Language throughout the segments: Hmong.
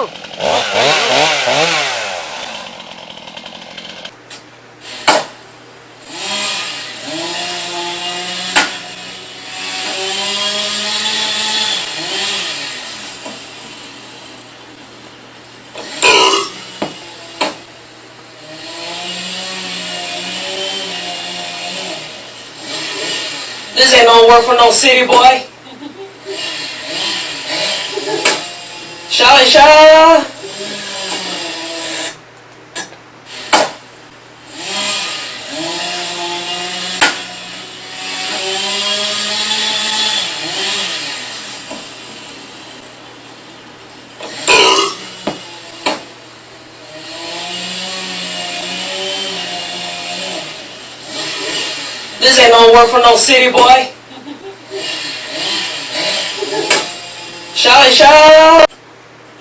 This ain't no work for no city boy. Shot, shot. This ain't no work for no city boy. Shout, shout.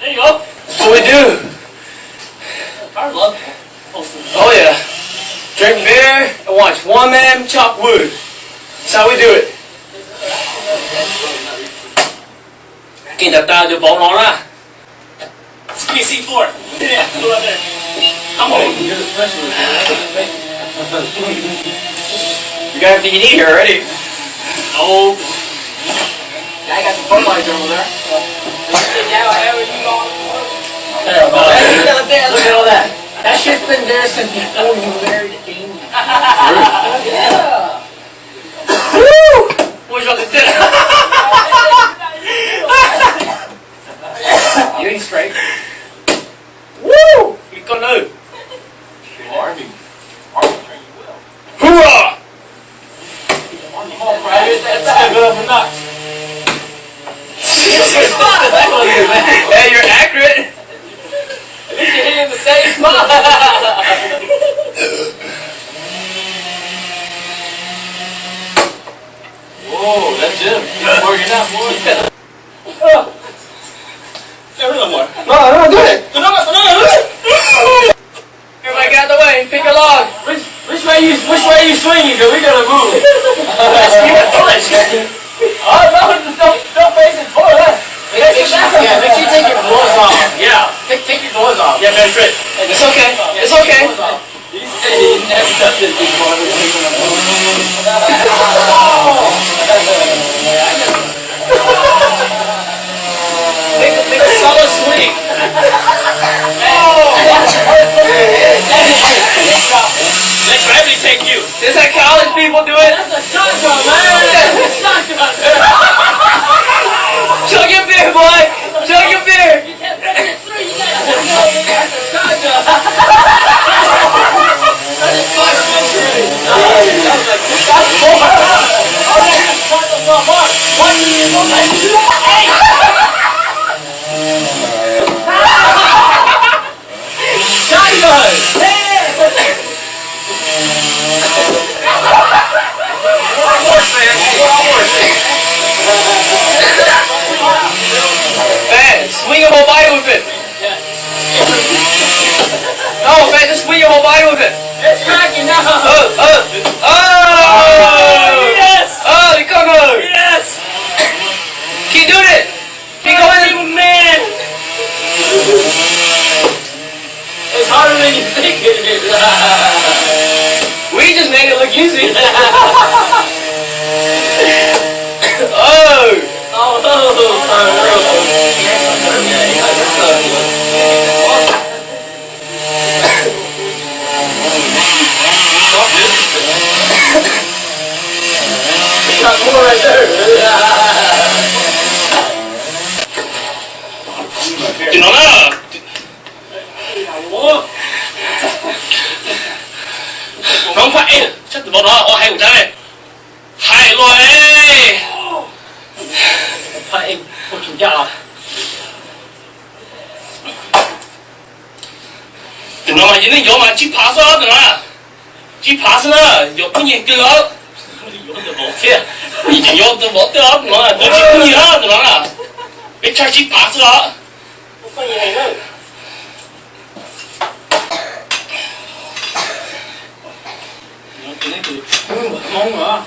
There you go. That's what we do. I love that. Oh yeah. Drink beer and watch one man chop wood. That's how we do it. Kev ntaus tau tus vauv no na. Squeeze C four. Yeah, go out there. Come on. You got everything you need here already. No. I got the Budweiser over there. Sit down, have it, you go. Hell no. Look at all that. That shit's been there since before you married Jamie. Yeah. Woo! What's wrong with that? You ain't straight. Woo! Li koj nawb. Army. Army train you well. Hoorah! Come on, Private. That's a good enough. Hey, you're accurate. At least you hit it in the same spot. Whoa, that gym. He's working out, boy. Everyone do it. Everybody get out the way. Pick a log. Which, which way you, which way you swinging? 'Cause we gotta move. Don't let you. Oh, no, don't, don't face it forward. Make, make sure, yeah, make sure you take your gloves off. Yeah. Take, take your gloves off. Yeah, man, straight. It's okay. It's okay. He said he never done this before. Make, make a solid swing. Oh, that's perfect. Let gravity take you. Is that college people do it? That's a shotgun, man. That's a shotgun. Chug your beer, boy. Chug your beer. Fat, swing your whole body with it. No, Fat, just swing your whole body with it. It's cracking now. Oh, oh, oh. Yes. Oh, you come on. Yes. Keep doing it. Keep going. Man. It's harder than you think it is. We just made it look easy. Oh. Oh, oh, oh. Got more right there. Tus no na. Hnub pha ej, sab tus vauv no ua hais ua cas ne? Hais los e. Pha ej, ua tsis ncaj. Tus no mas yog nej yuav mas tsib phav xwb tus no. Tsib phav xwb na, yuav phooj ywg kawg os. Yus tsis yuav tus vauv twg os tus no, tus tsis phooj ywg os tus no na. Peb tshaj tsib phav xwb os.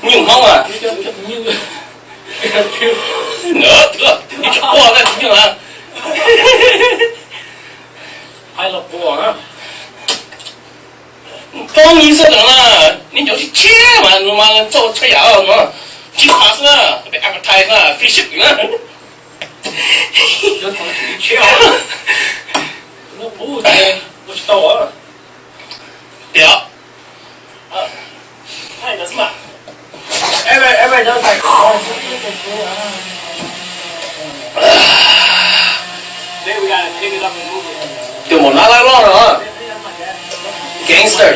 Nyuj Hmoob a. Ntawd twb ib tsoom quaj na tus nyuj na. Poob xwb no na, neb cov tshiab mas nws mas txaus txhua yam no, tsib phav xwb na, peb advertise na, free shipping na. Tias tus maum nab laj loj no, gangster.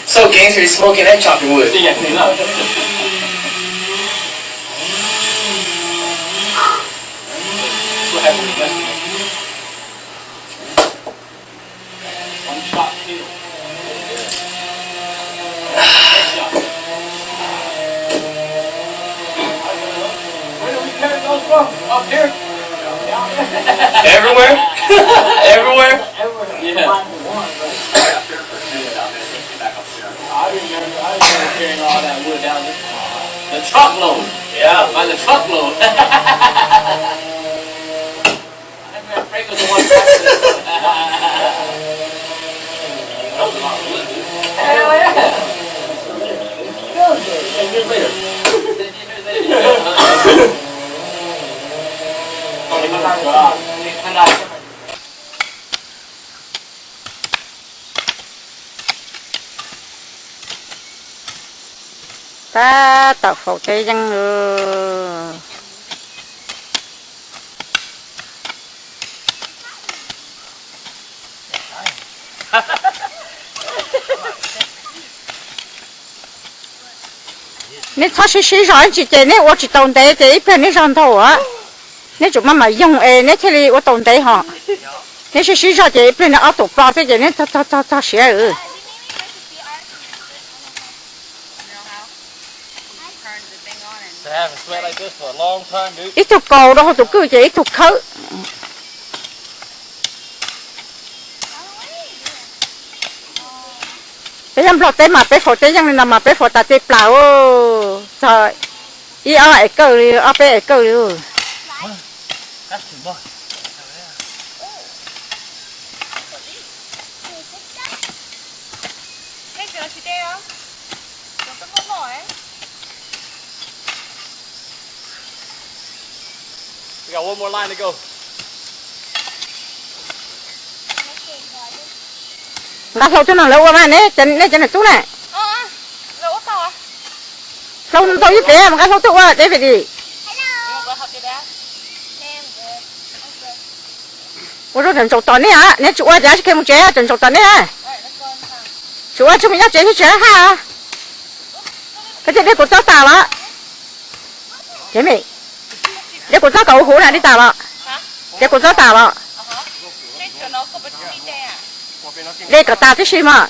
So gangster is smoking and chopping wood. Everywhere? Everywhere? Yeah. I remember, I remember carrying all that wood down the, the truckload. Yeah, by the truckload. I had to break with the one person. That was a lot of wood, dude. Hell yeah. Ten years later. Ten years later. Oh my God. Tab tom faus teb yeeb lawm. Neb txhob sib sib zog ib ntsis ces neb ua tsis tau ntev ces ib pliag neb zog ntaug. Neb tsum maj mam yoog es neb thiaj li ua tau ntev hos. Neb sib sib zog ces ib pliag neb ob tug ploj xwb ces neb txog txog txog siav. Ib tug kaus rau hauv tus kwj ces ib tug khawb. Peb nyob Nplog teb mas peb faus teb yeej li no mas peb faus tas tej plas, txog ib ob es kawg li, ob peb es kawg li. Nqa hlau tuaj no lawv ua mas, nej cov niam tub na. Hlau ntau ib pem mas nqa hlau tuaj ua, David. Ua rau cov ntsaum tom nej, nej tsis ua tias tsis khe mus tsev, cov ntsaum tom nej. Tsis ua tsis mus nyob tsev thiab tsis haj. Koj thiaj de kuv txob tas los? Dev kuv txob kom huv na, de tas los? Dev kuv txob tas los? De kom tas tib si mas.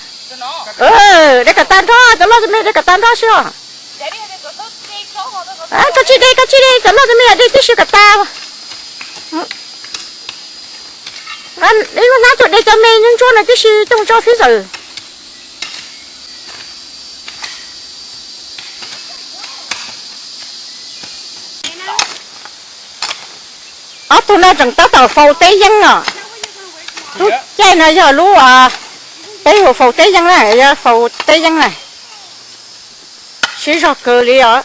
De kom tas nrho, cov loj cov me de kom tas nrho xwb os. Koj tsis de, koj tsis de, cov loj cov me de tib si kom tas. Ib lub hnab tuaj de cov me ntsuab ntsuab no tib si coj tso fib zawm. Ob tug no tseem tab tom faus teb yeeb no. Lub caij no yog lub peb hu faus teb yeeb na, yog faus teb yeeb na. Sib zog kawg li os.